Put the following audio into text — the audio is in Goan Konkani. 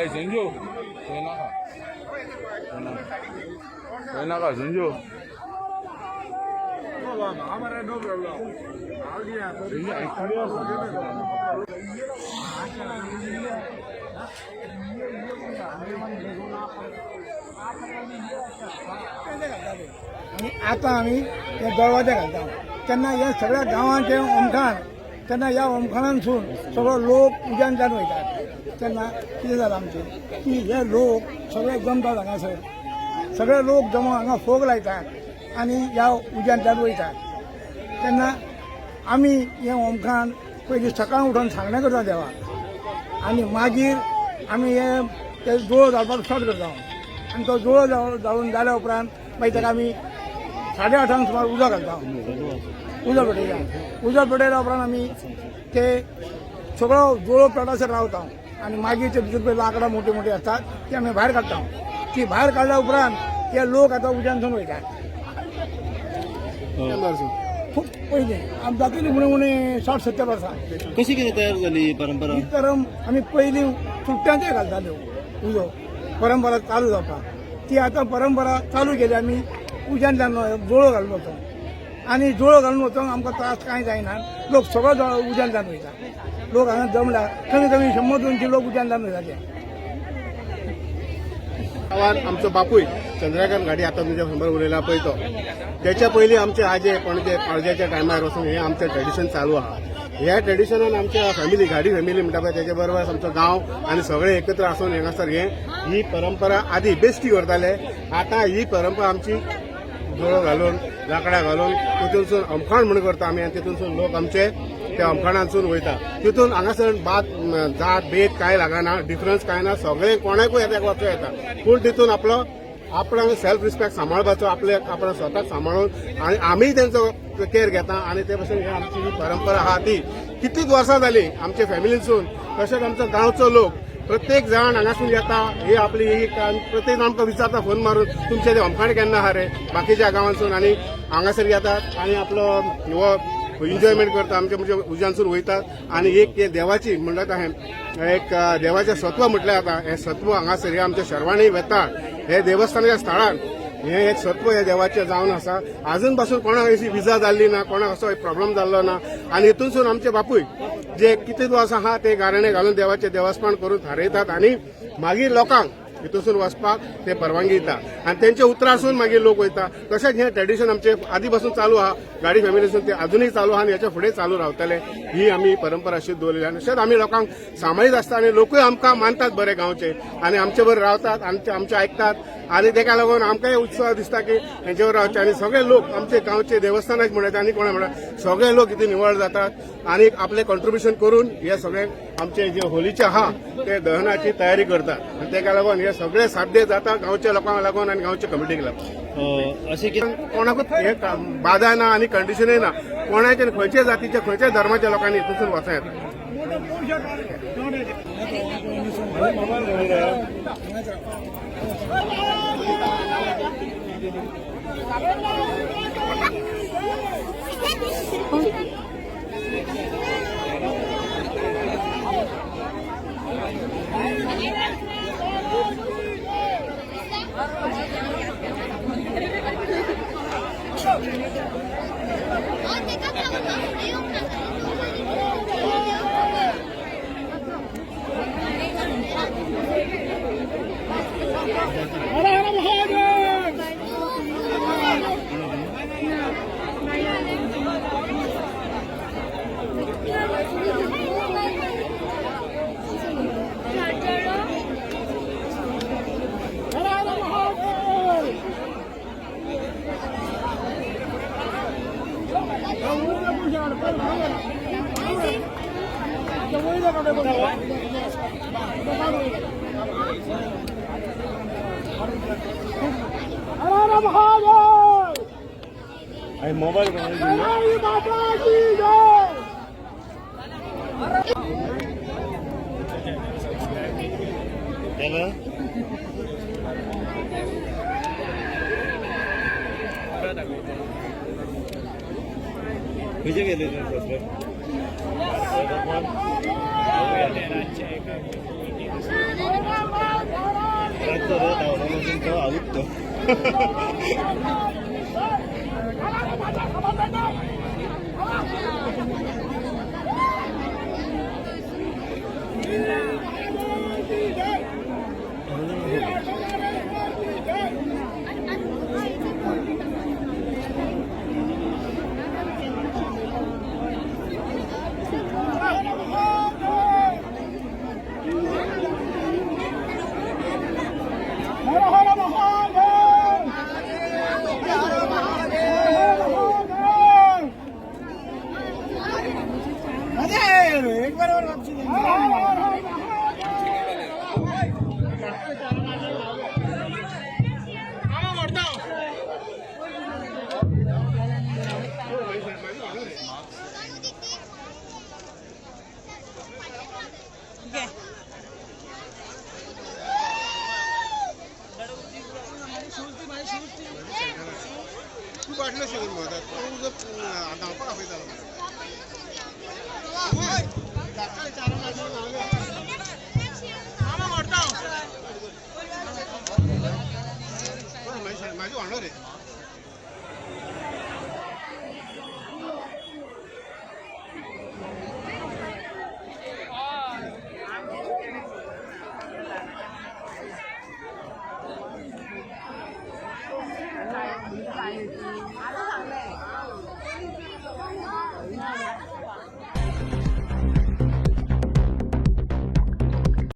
संजू नाका नाका संजू. आनी आतां आमी हे दरवाजे घालता तेन्ना हे सगळ्या गांवांचे ओमखाण, तेन्ना ह्या ओमखाणांसून सगळो लोक उज्यान वयतात. तेन्ना कितें जालां आमचें की हे लोक सगळे जमतात हांगासर, सगळे लोक जमोन हांगा फोग लायतात आनी ह्या उज्यांतल्यान वयतात. तेन्ना आमी हें ओमखाण पयलीं सकाळ उठोन सांगणें करता देवाक आनी मागीर आमी हे ते जुळो जाळपाक स्टार्ट करता आनी तो जुळो जाळून जाल्या उपरांत मागीर ताका आमी 8:30 सुमार उदक घालता, उदक पेटयता. उदक पेटयल्या उपरांत आमी ते सगळो जुळो पेटासर रावता आनी मागीर ते भितर पळय लांकडां मोटी मोटी आसतात ती आमी भायर काडटा. ती भायर काडल्या उपरांत ते लोक आतां उज्यानसून वयतात. खूब पयलीं आमी जातली उणें उणें 60-70 वर्सां. कशी कितें तयार जाली ही परंपरा? ही करम आमी पयलीं चुट्ट्यांचेर घालताल्यो उजो, परंपरा चालू जावपाक. ती आतां परंपरा चालू केली आमी उज्यांतल्यान जुळो घालून वचोंक आनी जुळो घालून वचोंक आमकां त्रास कांय जायना. लोक सगळो उज्यांतल्यान वयता. लोक हांगा जमला कमी कमी 100-200 लोक उज्यांतल्यान वयता ते. गांवात आमचो बापूय चंद्रकांत घाडी आतां तुमच्या समोर उलयला पळय तो, त्याच्या पयलीं आमचे आजे पणजे पाळज्याच्या टायमार वचून हें आमचें ट्रेडिशन चालू आहा. ह्या ट्रेडिशनान आमच्या फॅमिली, घाडी फॅमिली म्हणटा पळय, तेच्या बरोबर आमचो गांव आनी सगळे एकत्र आसून हांगासर हे ही परंपरा आदी बेश्टी करताले. आतां ही परंपरा आमची जोळो घालून, लांकडां घालून तितूनसून अमखाण म्हूण करता आमी आनी तितूनसून लोक आमचे त्या अमखाणांतसून वयता. तितून हांगासर बात जात भेद कांय लागना, डिफरन्स कांय ना, सगळे कोणाकूय येता वचो येता. पूण तितून आपलो आपणाक सेल्फ रिस्पेक्ट सांबाळपाचो, आपले आपण स्वताक सांबाळून आनी आमीय तेंचो केअर घेता. आनी ते भशेन ही आमची ही परंपरा आहा ती कितलीच वर्सां जाली आमच्या फॅमिलीसून. तशेंच आमचो गांवचो लोक प्रत्येक जाण हांगासून येता, ही आपली ही प्रत्येक जाण आमकां विचारता फोन मारून, तुमचे ते अमखाण केन्ना आहा रे, बाकीच्या गांवांसून आनी हांगासर येतात आनी आपलो हो एन्जॉयमेंट करता. आमचे म्हणजे उज्यानसून वयतात आनी एक हे देवाची म्हणटात हें एक देवाचें सत्व म्हटल्यार आतां हें सत्व हांगासर हे आमच्या शर्वाणी वेताळ हे देवस्थानाच्या स्थळान हें एक सत्व हे देवाचें जावन आसा. अजून पासून कोणाक अशी विजा जाल्ली ना, कोणाक असो प्रॉब्लम जाल्लो ना. आनी हितूनसून आमचे बापूय जे कितें वर्सां आहा ते गाराणें घालून देवाचें देवस्पण करून थारयतात आनी मागीर लोकांक हितूनसून वचपाक ते परवानगी दिता आनी तेंच्या उतरासून मागीर लोक वयता. तशेंच हें ट्रेडिशन आमचे आदी पासून चालू आहा, गाडी फॅमिलीसून ते अजुनूय चालू आहा आनी हेच्या फुडें चालू रावतले. ही आमी परंपरा अशीच दवरलेली आनी तशेंच आमी लोकांक सांबाळीत आसता आनी लोकूय आमकां मानतात बरे गांवचे आनी आमचे बरोबर रावतात, आमचे आमचे आयकतात आनी तेका लागून आमकांय उत्साह दिसता की हेंच्यावर रावचे. आनी सगळे लोक आमचे गांवचे देवस्थानाक म्हणटात आनी कोणा म्हणटात, सगळे लोक इथे निवळ जातात आनी आपले कॉन्ट्रिब्युशन करून हे सगळे आमचे जे होलीचे आहा ते दहनाची तयारी करतात आनी तेका लागून हे सगळे साध्य जाता गांवच्या लोकांक लागून आनी गांवच्या कमिटीक लागून. अशें कितें कोणाकूच हे बादा ना आनी कंडिशनय ना. कोणाचे खंयच्या जातीच्या खंयच्या धर्माच्या लोकांनी हितून वचों येता. खंयचे गेले ते? रातचो रे धांवलो वचून तो हांवूच तो. हर हर महादेव! हर हर महादेव! अरे, एक बरोबर वापसी नाही. हर हर महादेव! तूं बाटल्यो शिकून भोंवता तूं धांवपाक आपयतालो. म्हाजी व्हांडो रे.